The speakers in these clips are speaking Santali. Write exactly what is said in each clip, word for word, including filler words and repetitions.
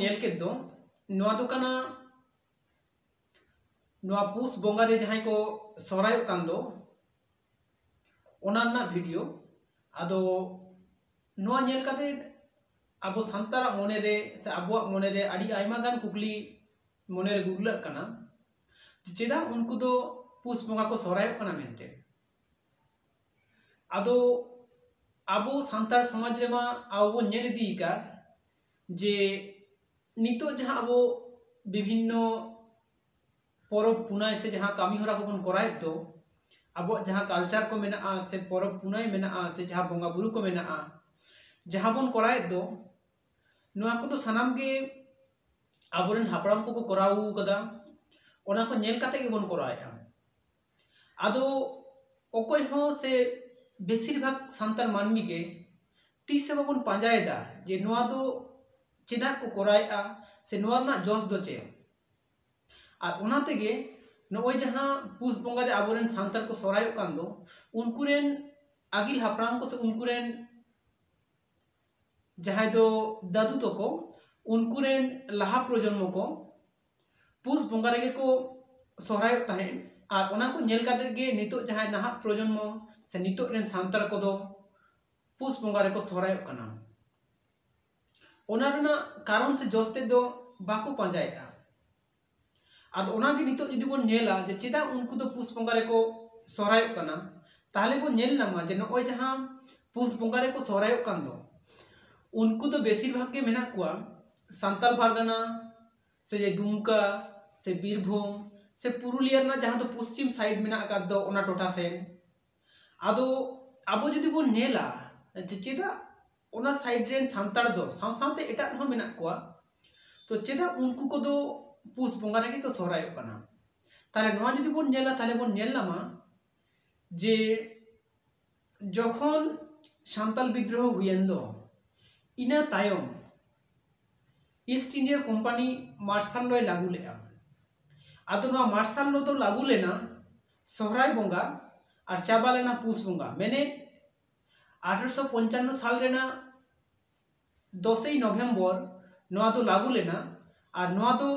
ᱧᱮᱞ ᱠᱮᱫ ᱫᱚ, ᱱᱚᱣᱟ ᱫᱚ ᱠᱟᱱᱟ ᱱᱚᱣᱟ ᱯᱩᱥ ᱵᱚᱸᱜᱟ ᱨᱮ ᱡᱟᱦᱟᱸᱭ ᱠᱚ ᱥᱚᱦᱨᱟᱭᱚᱜ ᱠᱟᱱ ᱫᱚ, ᱚᱱᱟ ᱨᱮᱱᱟᱜ ᱵᱷᱤᱰᱤᱭᱳ᱾ ᱟᱫᱚ ᱱᱚᱣᱟ ᱧᱮᱞ ᱠᱟᱛᱮ ᱟᱵᱚ ᱥᱟᱱᱛᱟᱲᱟᱜ ᱢᱚᱱᱮ ᱨᱮ ᱥᱮ ᱟᱵᱚᱣᱟᱜ ᱢᱚᱱᱮ ᱨᱮ ᱟᱹᱰᱤ ᱟᱭᱢᱟ ᱜᱟᱱ ᱠᱩᱠᱞᱤ ᱢᱚᱱᱮ ᱨᱮ ᱜᱩᱨᱞᱟᱹᱜ ᱠᱟᱱᱟ ᱡᱮ ᱪᱮᱫᱟᱜ ᱩᱱᱠᱩ ᱫᱚ ᱯᱩᱥ ᱵᱚᱸᱜᱟ ᱠᱚ ᱥᱚᱦᱨᱟᱭᱚᱜ ᱠᱟᱱᱟ ᱢᱮᱱᱛᱮ᱾ ᱟᱫᱚ ᱟᱵᱚ ᱥᱟᱱᱛᱟᱲ ᱥᱚᱢᱟᱡᱽ ᱨᱮᱢᱟ ᱟᱵᱚ ᱵᱚᱱ ᱧᱮᱞ ᱤᱫᱤ ᱟᱠᱟᱫ ᱡᱮ ᱱᱤᱛᱚᱜ ᱡᱟᱦᱟᱸ ᱟᱵᱚ ᱵᱤᱵᱷᱤᱱᱱᱚ ᱯᱚᱨᱚᱵᱽ ᱯᱩᱱᱟᱹᱭ ᱥᱮ ᱡᱟᱦᱟᱸ ᱠᱟᱹᱢᱤ ᱦᱚᱨᱟ ᱠᱚᱵᱚᱱ ᱠᱚᱨᱟᱣᱮᱫ ᱫᱚ, ᱟᱵᱚᱣᱟᱜ ᱡᱟᱦᱟᱸ ᱠᱟᱞᱪᱟᱨ ᱠᱚ ᱢᱮᱱᱟᱜᱼᱟ ᱥᱮ ᱯᱚᱨᱚᱵᱽ ᱯᱩᱱᱟᱹᱭ ᱢᱮᱱᱟᱜᱼᱟ ᱥᱮ ᱡᱟᱦᱟᱸ ᱵᱚᱸᱜᱟ ᱵᱩᱨᱩ ᱠᱚ ᱢᱮᱱᱟᱜᱼᱟ, ᱡᱟᱦᱟᱸ ᱵᱚᱱ ᱠᱚᱨᱟᱣᱮᱫ ᱫᱚ, ᱱᱚᱣᱟ ᱠᱚᱫᱚ ᱥᱟᱱᱟᱢ ᱜᱮ ᱟᱵᱚᱨᱮᱱ ᱦᱟᱯᱲᱟᱢ ᱠᱚᱠᱚ ᱠᱚᱨᱟᱣ ᱟᱹᱜᱩ ᱟᱠᱟᱫᱟ᱾ ᱚᱱᱟ ᱠᱚ ᱧᱮᱞ ᱠᱟᱛᱮ ᱜᱮᱵᱚᱱ ᱠᱚᱨᱟᱣᱮᱫᱼᱟ᱾ ᱟᱫᱚ ᱚᱠᱚᱭ ᱦᱚᱸ ᱥᱮ ᱵᱮᱥᱤᱨ ᱵᱷᱟᱜᱽ ᱥᱟᱱᱛᱟᱲ ᱢᱟᱹᱱᱢᱤ ᱜᱮ ᱛᱤᱥ ᱦᱚᱸ ᱵᱟᱵᱚᱱ ᱯᱟᱸᱡᱟᱭᱮᱫᱟ ᱡᱮ ᱱᱚᱣᱟ ᱫᱚ ᱪᱮᱫᱟᱜ ᱠᱚ ᱠᱚᱨᱟᱣᱮᱫᱼᱟ ᱥᱮ ᱱᱚᱣᱟ ᱨᱮᱱᱟᱜ ᱡᱚᱥ ᱫᱚ ᱪᱮᱫ᱾ ᱟᱨ ᱚᱱᱟ ᱛᱮᱜᱮ ᱱᱚᱜᱼᱚᱭ ᱡᱟᱦᱟᱸ ᱯᱩᱥ ᱵᱚᱸᱜᱟ ᱨᱮ ᱟᱵᱚᱨᱮᱱ ᱥᱟᱱᱛᱟᱲ ᱠᱚ ᱥᱚᱦᱨᱟᱭᱚᱜ ᱠᱟᱱ ᱫᱚ, ᱩᱱᱠᱩ ᱨᱮᱱ ᱟᱹᱜᱤᱞ ᱦᱟᱯᱲᱟᱢ ᱠᱚ ᱥᱮ ᱩᱱᱠᱩ ᱨᱮᱱ ᱡᱟᱦᱟᱸᱭ ᱫᱚ ᱫᱟᱫᱩ ᱛᱟᱠᱚ, ᱩᱱᱠᱩ ᱨᱮᱱ ᱞᱟᱦᱟ ᱯᱨᱚᱡᱚᱱᱢᱚ ᱠᱚ ᱯᱩᱥ ᱵᱚᱸᱜᱟ ᱨᱮᱜᱮ ᱠᱚ ᱥᱚᱦᱨᱟᱭᱚᱜ ᱛᱟᱦᱮᱸᱫ᱾ ᱟᱨ ᱚᱱᱟ ᱠᱚ ᱧᱮᱞ ᱠᱟᱛᱮ ᱜᱮ ᱱᱤᱛᱚᱜ ᱡᱟᱦᱟᱸᱭ ᱱᱟᱦᱟᱜ ᱯᱨᱚᱡᱚᱱᱢᱚ ᱥᱮ ᱱᱤᱛᱚᱜ ᱨᱮᱱ ᱥᱟᱱᱛᱟᱲ ᱠᱚᱫᱚ ᱯᱩᱥ ᱵᱚᱸᱜᱟ ᱨᱮᱠᱚ ᱥᱚᱦᱨᱟᱭᱚᱜ ᱠᱟᱱᱟ᱾ ᱚᱱᱟ ᱨᱮᱱᱟᱜ ᱠᱟᱨᱚᱱ ᱥᱮ ᱡᱚᱥ ᱛᱮᱫ ᱫᱚ ᱵᱟᱠᱚ ᱯᱟᱸᱡᱟᱭᱮᱫᱼᱟ᱾ ᱟᱫᱚ ᱚᱱᱟᱜᱮ ᱱᱤᱛᱚᱜ ᱡᱩᱫᱤ ᱵᱚᱱ ᱧᱮᱞᱟ ᱡᱮ ᱪᱮᱫᱟᱜ ᱩᱱᱠᱩ ᱫᱚ ᱯᱩᱥ ᱵᱚᱸᱜᱟ ᱨᱮᱠᱚ ᱥᱚᱦᱨᱟᱭᱚᱜ ᱠᱟᱱᱟ, ᱛᱟᱦᱚᱞᱮ ᱵᱚᱱ ᱧᱮᱞ ᱧᱟᱢᱟ ᱡᱮ ᱱᱚᱜᱼᱚᱭ ᱡᱟᱦᱟᱸ ᱯᱩᱥ ᱵᱚᱸᱜᱟ ᱨᱮᱠᱚ ᱥᱚᱦᱨᱟᱭᱚᱜ ᱠᱟᱱ ᱫᱚ, ᱩᱱᱠᱩ ᱫᱚ ᱵᱮᱥᱤᱨ ᱵᱷᱟᱜᱽ ᱜᱮ ᱢᱮᱱᱟᱜ ᱠᱚᱣᱟ ᱥᱟᱱᱛᱟᱞ ᱯᱟᱨᱜᱟᱱᱟ ᱥᱮ ᱡᱮ ᱰᱩᱢᱠᱟ ᱥᱮ ᱵᱤᱨᱵᱷᱩᱢ ᱥᱮ ᱯᱩᱨᱩᱞᱤᱭᱟ ᱨᱮᱱᱟᱜ ᱡᱟᱦᱟᱸ ᱫᱚ ᱯᱚᱥᱪᱤᱢ ᱥᱟᱭᱤᱰ ᱢᱮᱱᱟᱜ ᱟᱠᱟᱫ ᱫᱚ, ᱚᱱᱟ ᱴᱚᱴᱷᱟ ᱥᱮᱱ᱾ ᱟᱫᱚ ᱟᱵᱚ ᱡᱩᱫᱤ ᱵᱚᱱ ᱧᱮᱞᱟ ᱡᱮ ᱪᱮᱫᱟᱜ ᱚᱱᱟ ᱥᱟᱭᱤᱰ ᱨᱮᱱ ᱥᱟᱱᱛᱟᱲ ᱫᱚ ᱥᱟᱶ ᱥᱟᱶᱛᱮ ᱮᱴᱟᱜ ᱦᱚᱸ ᱢᱮᱱᱟᱜ ᱠᱚᱣᱟ, ᱛᱚ ᱪᱮᱫᱟᱜ ᱩᱱᱠᱩ ᱠᱚᱫᱚ ᱯᱩᱥ ᱵᱚᱸᱜᱟ ᱨᱮᱜᱮ ᱠᱚ ᱥᱚᱦᱨᱟᱭᱚᱜ ᱠᱟᱱᱟ? ᱛᱟᱦᱞᱮ ᱱᱚᱣᱟ ᱡᱩᱫᱤ ᱵᱚᱱ ᱧᱮᱞᱟ, ᱛᱟᱦᱞᱮ ᱵᱚᱱ ᱧᱮᱞ ᱧᱟᱢᱟ ᱡᱮ ᱡᱚᱠᱷᱚᱱ ᱥᱟᱱᱛᱟᱞ ᱵᱤᱫᱽᱨᱳᱦᱚ ᱦᱩᱭᱮᱱ ᱫᱚ, ᱤᱱᱟᱹ ᱛᱟᱭᱚᱢ ᱤᱥᱴ ᱤᱱᱰᱤᱭᱟ ᱠᱳᱢᱯᱟᱱᱤ ᱢᱟᱨᱥᱟᱞ ᱞᱚᱭ ᱞᱟᱹᱜᱩ ᱞᱮᱫᱼᱟ᱾ ᱟᱫᱚ ᱱᱚᱣᱟ ᱢᱟᱨᱥᱟᱞ ᱞᱚ ᱫᱚ ᱞᱟᱹᱜᱩ ᱞᱮᱱᱟ ᱥᱚᱦᱨᱟᱭ ᱵᱚᱸᱜᱟ ᱟᱨ ᱪᱟᱵᱟ ᱞᱮᱱᱟ ᱯᱩᱥ ᱵᱚᱸᱜᱟ᱾ ᱢᱮᱱᱮᱫ, ᱟᱴᱷᱨᱚᱥᱚ ᱯᱚᱧᱪᱟᱱᱱᱚ ᱥᱟᱞ ᱨᱮᱱᱟᱜ ᱫᱚᱥᱮᱭ ᱱᱚᱵᱷᱮᱢᱵᱚᱨ ᱱᱚᱣᱟ ᱫᱚ ᱞᱟᱹᱜᱩ ᱞᱮᱱᱟ᱾ ᱟᱨ ᱱᱚᱣᱟ ᱫᱚ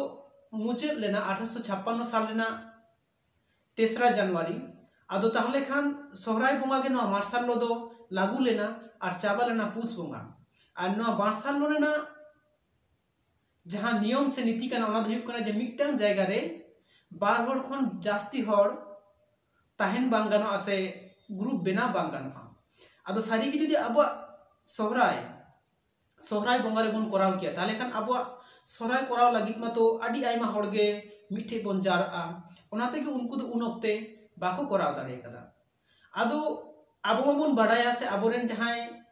ᱢᱩᱪᱟᱹᱫ ᱞᱮᱱᱟ ᱟᱴᱷᱨᱚᱥᱚ ᱪᱷᱟᱯᱯᱟᱱᱱᱚ ᱥᱟᱞ ᱨᱮᱱᱟᱜ ᱛᱮᱥᱨᱟ ᱡᱟᱱᱩᱣᱟᱨᱤ᱾ ᱟᱫᱚ ᱛᱟᱦᱚᱞᱮ ᱠᱷᱟᱱ ᱥᱚᱦᱨᱟᱭ ᱵᱚᱸᱜᱟ ᱜᱮ ᱱᱚᱣᱟ ᱢᱟᱨᱥᱟᱞ ᱞᱚ ᱫᱚ ᱞᱟᱹᱜᱩ ᱞᱮᱱᱟ ᱟᱨ ᱪᱟᱵᱟ ᱞᱮᱱᱟ ᱯᱩᱥ ᱵᱚᱸᱜᱟ᱾ ᱟᱨ ᱱᱚᱣᱟ ᱢᱟᱨᱥᱟᱞ ᱞᱚ ᱨᱮᱱᱟᱜ ᱡᱟᱦᱟᱸ ᱱᱤᱭᱚᱢ ᱥᱮ ᱱᱤᱛᱤ ᱠᱟᱱᱟ, ᱚᱱᱟ ᱫᱚ ᱦᱩᱭᱩᱜ ᱠᱟᱱᱟ ᱡᱮ ᱢᱤᱫᱴᱟᱝ ᱡᱟᱭᱜᱟ ᱨᱮ ᱵᱟᱨ ᱦᱚᱲ ᱠᱷᱚᱱ ᱡᱟᱹᱥᱛᱤ ᱦᱚᱲ ᱛᱟᱦᱮᱱ ᱵᱟᱝ ᱜᱟᱱᱚᱜᱼᱟ ᱥᱮ ᱜᱨᱩᱯ ᱵᱮᱱᱟᱣ ᱵᱟᱝ ᱜᱟᱱᱚᱜᱼᱟ᱾ ᱟᱫᱚ ᱥᱟᱹᱨᱤᱜᱮ ᱡᱩᱫᱤ ᱟᱵᱚᱣᱟᱜ ᱥᱚᱦᱨᱟᱭ ᱥᱚᱦᱨᱟᱭ ᱵᱚᱸᱜᱟ ᱨᱮᱵᱚᱱ ᱠᱚᱨᱟᱣ ᱠᱮᱭᱟ, ᱛᱟᱦᱚᱞᱮ ᱠᱷᱟᱱ ᱟᱵᱚᱣᱟᱜ ᱥᱚᱦᱨᱟᱭ ᱠᱚᱨᱟᱣ ᱞᱟᱹᱜᱤᱫ ᱢᱟᱛᱚ ᱟᱹᱰᱤ ᱟᱭᱢᱟ ᱦᱚᱲ ᱜᱮ ᱢᱤᱫᱴᱷᱮᱡ ᱵᱚᱱ ᱡᱟᱣᱨᱟᱜᱼᱟ᱾ ᱚᱱᱟ ᱛᱮᱜᱮ ᱩᱱᱠᱩ ᱫᱚ ᱩᱱ ᱚᱠᱛᱮ ᱵᱟᱠᱚ ᱠᱚᱨᱟᱣ ᱫᱟᱲᱮ ᱠᱟᱫᱟ᱾ ᱟᱫᱚ ᱟᱵᱚ ᱢᱟᱵᱚᱱ ᱵᱟᱰᱟᱭᱟ ᱥᱮ ᱟᱵᱚᱨᱮᱱ ᱡᱟᱦᱟᱸᱭ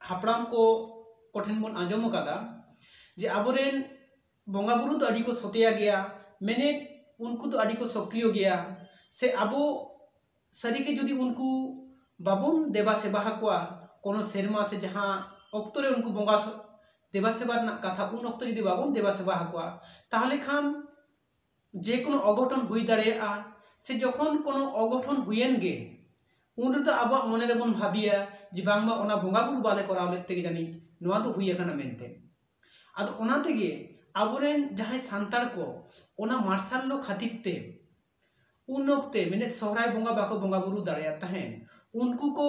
ᱦᱟᱯᱲᱟᱢ ᱠᱚ ᱠᱚᱴᱷᱮᱱ ᱵᱚᱱ ᱟᱸᱡᱚᱢ ᱟᱠᱟᱫᱟ ᱡᱮ ᱟᱵᱚᱨᱮᱱ ᱵᱚᱸᱜᱟ ᱵᱩᱨᱩ ᱫᱚ ᱟᱹᱰᱤ ᱠᱚ ᱥᱚᱛᱮᱭᱟ ᱜᱮᱭᱟ, ᱢᱮᱱᱮᱫ ᱩᱱᱠᱩ ᱫᱚ ᱟᱹᱰᱤ ᱠᱚ ᱥᱚᱠᱨᱤᱭᱚ ᱜᱮᱭᱟ, ᱥᱮ ᱟᱵᱚ ᱥᱟᱹᱨᱤᱜᱮ ᱡᱩᱫᱤ ᱩᱱᱠᱩ ᱵᱟᱵᱚᱱ ᱫᱮᱵᱟ ᱥᱮᱵᱟ ᱟᱠᱚᱣᱟ, ᱠᱳᱱᱳ ᱥᱮᱨᱢᱟ ᱥᱮ ᱡᱟᱦᱟᱸ ᱚᱠᱛᱚ ᱨᱮ ᱩᱱᱠᱩ ᱵᱚᱸᱜᱟ ᱥᱚ-, ᱫᱮᱵᱟ ᱥᱮᱵᱟ ᱨᱮᱱᱟᱜ ᱠᱟᱛᱷᱟ, ᱩᱱ ᱚᱠᱛᱚ ᱡᱩᱫᱤ ᱵᱟᱵᱚᱱ ᱫᱮᱵᱟ ᱥᱮᱵᱟ ᱟᱠᱚᱣᱟ, ᱛᱟᱦᱚᱞᱮ ᱠᱷᱟᱱ ᱡᱮ ᱠᱳᱱᱳ ᱚᱜᱷᱚᱴᱚᱱ ᱦᱩᱭ ᱫᱟᱲᱮᱭᱟᱜᱼᱟ᱾ ᱥᱮ ᱡᱚᱠᱷᱚᱱ ᱠᱳᱱᱳ ᱚᱜᱷᱚᱴᱚᱱ ᱦᱩᱭᱮᱱ ᱜᱮ, ᱩᱱ ᱨᱮᱫᱚ ᱟᱵᱚᱣᱟᱜ ᱢᱚᱱᱮ ᱨᱮᱵᱚᱱ ᱵᱷᱟᱹᱵᱤᱭᱟ ᱡᱮ ᱵᱟᱝᱢᱟ ᱚᱱᱟ ᱵᱚᱸᱜᱟ ᱵᱩᱨᱩ ᱵᱟᱞᱮ ᱠᱚᱨᱟᱣ ᱞᱮᱫ ᱛᱮᱜᱮ ᱡᱟᱹᱱᱤᱡ ᱱᱚᱣᱟ ᱫᱚ ᱦᱩᱭ ᱟᱠᱟᱱᱟ ᱢᱮᱱᱛᱮ᱾ ᱟᱫᱚ ᱚᱱᱟ ᱛᱮᱜᱮ ᱟᱵᱚᱨᱮᱱ ᱡᱟᱦᱟᱸᱭ ᱥᱟᱱᱛᱟᱲ ᱠᱚ ᱚᱱᱟ ᱢᱟᱨᱥᱟᱞ ᱞᱚ ᱠᱷᱟᱹᱛᱤᱨ ᱛᱮ ᱩᱱ ᱚᱠᱛᱮ ᱢᱮᱱᱮᱫ ᱥᱚᱦᱨᱟᱭ ᱵᱚᱸᱜᱟ ᱵᱟᱠᱚ ᱵᱚᱸᱜᱟ ᱵᱩᱨᱩ ᱫᱟᱲᱮᱭᱟᱜ ᱛᱟᱦᱮᱸᱫ, ᱩᱱᱠᱩ ᱠᱚ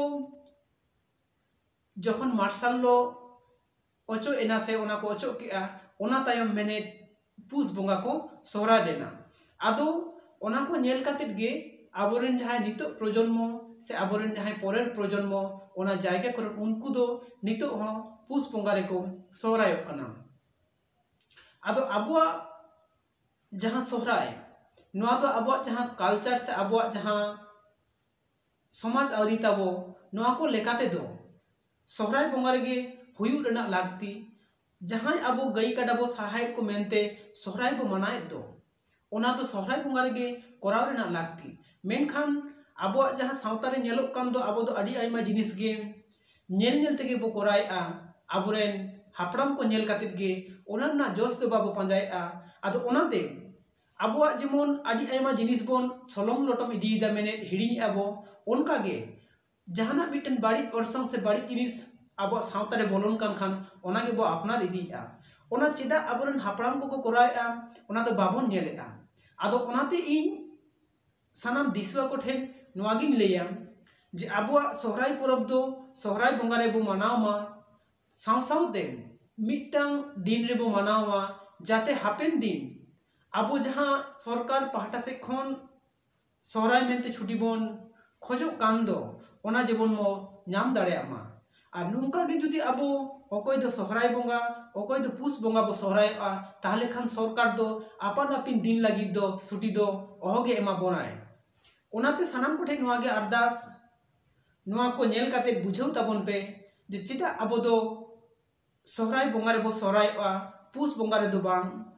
ᱡᱚᱠᱷᱚᱱ ᱢᱟᱨᱥᱟᱞ ᱞᱚ ᱚᱪᱚᱜ ᱮᱱᱟ ᱥᱮ ᱚᱱᱟ ᱠᱚ ᱚᱪᱚᱜ ᱠᱮᱜᱼᱟ, ᱚᱱᱟ ᱛᱟᱭᱚᱢ ᱢᱮᱱᱮᱫ ᱯᱩᱥ ᱵᱚᱸᱜᱟ ᱠᱚ ᱥᱚᱦᱨᱟᱭ ᱞᱮᱱᱟ᱾ ᱟᱫᱚ ᱚᱱᱟ ᱠᱚ ᱧᱮᱞ ᱠᱟᱛᱮᱫ ᱜᱮ ᱟᱵᱚᱨᱮᱱ ᱡᱟᱦᱟᱸᱭ ᱱᱤᱛᱚᱜ ᱯᱨᱚᱡᱚᱱᱢᱚ ᱥᱮ ᱟᱵᱚᱨᱮᱱ ᱡᱟᱦᱟᱸᱭ ᱯᱚᱨᱮᱨ ᱯᱨᱚᱡᱚᱱᱢᱚ ᱚᱱᱟ ᱡᱟᱭᱜᱟ ᱠᱚᱨᱮ ᱩᱱᱠᱩ ᱫᱚ ᱱᱤᱛᱚᱜ ᱦᱚᱸ ᱯᱩᱥ ᱵᱚᱸᱜᱟ ᱨᱮᱠᱚ ᱥᱚᱦᱨᱟᱭᱚᱜ ᱠᱟᱱᱟ᱾ ᱟᱫᱚ ᱟᱵᱚᱣᱟᱜ ᱡᱟᱦᱟᱸ ᱥᱚᱦᱨᱟᱭ, ᱱᱚᱣᱟ ᱫᱚ ᱟᱵᱚᱣᱟᱜ ᱡᱟᱦᱟᱸ ᱠᱟᱞᱪᱟᱨ ᱥᱮ ᱟᱵᱚᱣᱟᱜ ᱡᱟᱦᱟᱸ ᱥᱚᱢᱟᱡᱽ ᱟᱹᱨᱤ ᱛᱟᱵᱚ, ᱱᱚᱣᱟ ᱠᱚ ᱞᱮᱠᱟ ᱛᱮᱫᱚ ᱥᱚᱦᱨᱟᱭ ᱵᱚᱸᱜᱟ ᱨᱮᱜᱮ ᱦᱩᱭᱩᱜ ᱨᱮᱱᱟᱜ ᱞᱟᱹᱠᱛᱤ᱾ ᱡᱟᱦᱟᱸᱭ ᱟᱵᱚ ᱜᱟᱹᱭ ᱠᱟᱰᱟ ᱵᱚ ᱥᱟᱨᱦᱟᱣᱮᱫ ᱠᱚ ᱢᱮᱱᱛᱮ ᱥᱚᱦᱨᱟᱭ ᱵᱚ ᱢᱟᱱᱟᱣᱮᱫ ᱫᱚ, ᱚᱱᱟ ᱫᱚ ᱥᱚᱦᱨᱟᱭ ᱵᱚᱸᱜᱟ ᱨᱮᱜᱮ ᱠᱚᱨᱟᱣ ᱨᱮᱱᱟᱜ ᱞᱟᱹᱠᱛᱤ᱾ ᱢᱮᱱᱠᱷᱟᱱ ᱟᱵᱚᱣᱟᱜ ᱡᱟᱦᱟᱸ ᱥᱟᱶᱛᱟ ᱨᱮ ᱧᱮᱞᱚᱜ ᱠᱟᱱ ᱫᱚ, ᱟᱵᱚ ᱫᱚ ᱟᱹᱰᱤ ᱟᱭᱢᱟ ᱡᱤᱱᱤᱥ ᱜᱮ ᱧᱮᱞ ᱧᱮᱞ ᱛᱮᱜᱮ ᱵᱚ ᱠᱚᱨᱟᱣᱮᱫᱼᱟ᱾ ᱟᱵᱚᱨᱮᱱ ᱦᱟᱯᱲᱟᱢ ᱠᱚ ᱧᱮᱞ ᱠᱟᱛᱮᱫ ᱜᱮ ᱚᱱᱟ ᱨᱮᱱᱟᱜ ᱡᱚᱥ ᱫᱚ ᱵᱟᱵᱚ ᱯᱟᱸᱡᱟᱭᱮᱫᱼᱟ᱾ ᱟᱫᱚ ᱚᱱᱟᱛᱮ ᱟᱵᱚᱣᱟᱜ ᱡᱮᱢᱚᱱ ᱟᱹᱰᱤ ᱟᱭᱢᱟ ᱡᱤᱱᱤᱥ ᱵᱚᱱ ᱥᱚᱞᱚᱢ ᱞᱚᱴᱚᱢ ᱤᱫᱤᱭᱮᱫᱟ, ᱢᱮᱱᱮᱫ ᱦᱤᱲᱤᱧᱮᱫᱼᱟ ᱵᱚ, ᱚᱱᱠᱟᱜᱮ ᱡᱟᱦᱟᱱᱟᱜ ᱢᱤᱫᱴᱮᱱ ᱵᱟᱹᱲᱤᱡ ᱚᱨᱥᱚᱝ ᱥᱮ ᱵᱟᱹᱲᱤᱡ ᱡᱤᱱᱤᱥ ᱟᱵᱚᱣᱟᱜ ᱥᱟᱶᱛᱟ ᱨᱮ ᱵᱚᱞᱚᱱ ᱠᱟᱱ ᱠᱷᱟᱱ ᱚᱱᱟ ᱜᱮᱵᱚ ᱟᱯᱱᱟᱨ ᱤᱫᱤᱭᱮᱫᱼᱟ᱾ ᱚᱱᱟ ᱪᱮᱫᱟᱜ ᱟᱵᱚᱨᱮᱱ ᱦᱟᱯᱲᱟᱢ ᱠᱚᱠᱚ ᱠᱚᱨᱟᱣᱮᱫᱼᱟ, ᱚᱱᱟ ᱫᱚ ᱵᱟᱵᱚᱱ ᱧᱮᱞᱮᱫᱼᱟ᱾ ᱟᱫᱚ ᱚᱱᱟᱛᱮ ᱤᱧ ᱥᱟᱱᱟᱢ ᱫᱤᱥᱩᱣᱟ ᱠᱚᱴᱷᱮᱱ ᱱᱚᱣᱟᱜᱤᱧ ᱞᱟᱹᱭᱟ ᱡᱮ ᱟᱵᱚᱣᱟᱜ ᱥᱚᱦᱨᱟᱭ ᱯᱚᱨᱚᱵᱽ ᱫᱚ ᱥᱚᱦᱨᱟᱭ ᱵᱚᱸᱜᱟ ᱨᱮᱵᱚ ᱢᱟᱱᱟᱣ ᱢᱟ, ᱥᱟᱶ ᱥᱟᱶᱛᱮ ᱢᱤᱫᱴᱟᱝ ᱫᱤᱱ ᱨᱮᱵᱚ ᱢᱟᱱᱟᱣ ᱢᱟ, ᱡᱟᱛᱮ ᱦᱟᱯᱮᱱ ᱫᱤᱱ ᱟᱵᱚ ᱡᱟᱦᱟᱸ ᱥᱚᱨᱠᱟᱨ ᱯᱟᱦᱴᱟ ᱥᱮᱫ ᱠᱷᱚᱱ ᱥᱚᱦᱨᱟᱭ ᱢᱮᱱᱛᱮ ᱪᱷᱩᱴᱤ ᱵᱚᱱ ᱠᱷᱚᱡᱚᱜ ᱠᱟᱱ ᱫᱚ, ᱚᱱᱟ ᱡᱮᱢᱚᱱ ᱵᱚ ᱧᱟᱢ ᱫᱟᱲᱮᱭᱟᱜ ᱢᱟ᱾ ᱟᱨ ᱱᱚᱝᱠᱟ ᱜᱮ ᱡᱩᱫᱤ ᱟᱵᱚ ᱚᱠᱚᱭ ᱫᱚ ᱥᱚᱦᱨᱟᱭ ᱵᱚᱸᱜᱟ, ᱚᱠᱚᱭ ᱫᱚ ᱯᱩᱥ ᱵᱚᱸᱜᱟ ᱵᱚ ᱥᱚᱦᱨᱟᱭᱚᱜᱼᱟ, ᱛᱟᱦᱚᱞᱮ ᱠᱷᱟᱱ ᱥᱚᱨᱠᱟᱨ ᱫᱚ ᱟᱯᱟᱱ ᱟᱹᱯᱤᱱ ᱫᱤᱱ ᱞᱟᱹᱜᱤᱫ ᱫᱚ ᱪᱷᱩᱴᱤ ᱫᱚ ᱚᱦᱚᱜᱮ ᱮᱢᱟ ᱵᱚᱱᱟᱭ᱾ ᱚᱱᱟᱛᱮ ᱥᱟᱱᱟᱢ ᱠᱚᱴᱷᱮᱱ ᱱᱚᱣᱟ ᱜᱮ ᱟᱨᱫᱟᱥ, ᱱᱚᱣᱟ ᱠᱚ ᱧᱮᱞ ᱠᱟᱛᱮ ᱵᱩᱡᱷᱟᱹᱣ ᱛᱟᱵᱚᱱ ᱯᱮ ᱡᱮ ᱪᱮᱫᱟᱜ ᱟᱵᱚ ᱫᱚ ᱥᱚᱦᱨᱟᱭ ᱵᱚᱸᱜᱟ ᱨᱮᱵᱚ ᱥᱚᱦᱨᱟᱭᱚᱜᱼᱟ, ᱯᱩᱥ ᱵᱚᱸᱜᱟ ᱨᱮᱫᱚ ᱵᱟᱝ᱾